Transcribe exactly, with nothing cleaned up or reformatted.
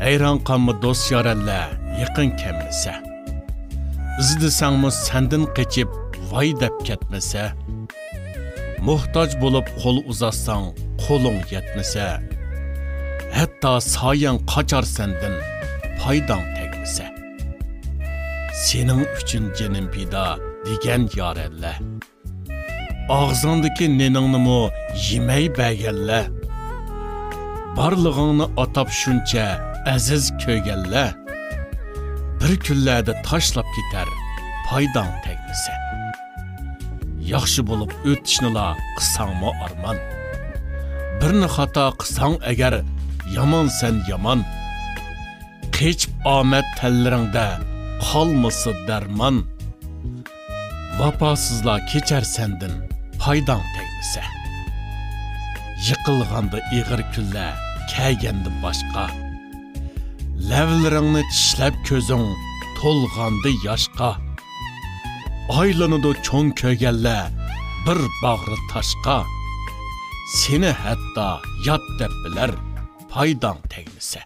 ھەيران قالما دوست يارەنلەر يېقىن كەلمىسە. ئىزدىسەڭمۇ سەندىن قېچىپ ۋاي دەپ كەتمىسە. موھتاج بولۇپ قول ئۇزاتساڭ قولۇڭ يەتمىسە. ھەتتا سايەڭ قاچار سەندىن پايداڭ تەگمىسە. سېنىڭ ئۈچۈن جېنىم پىدا دېگەن يارەنلەر. ئاغزىڭدىكى نېنىڭنىمۇ يېمەي بەرگەنلەر. بارلىقىڭنى ئاتاپ شۇنچە ئەزىز كۆرگەنلەر. بىر كۈنلەردە تاشلاپ كېتەر پايداڭ تەگمىسە. ياخشى بولۇپ ئۆتۈشنىلا قىلساڭمۇ ئارمان. بىرنى خاتا قىلساڭ ئەگەر يامان سەن يامان. قېچىپ ئامەت تەللىرىڭدە قالمىسا دەرمان. ۋاپاسىزلار كېچەر سەندىن پايداڭ تەگمىسە. يىقىلغاندا ئېغىر كۈنلەر كەلگەندە باشقا. لەۋلىرىڭنى چىشلەپ كۆزۈڭ تولغاندا ياشقا. ئايلىنىدۇ چوڭ كۆرگەنلەر بىر باغرى تاشقا. سېنى ھەتتا يات دەپ بىلەر پايداڭ تەگمىسە.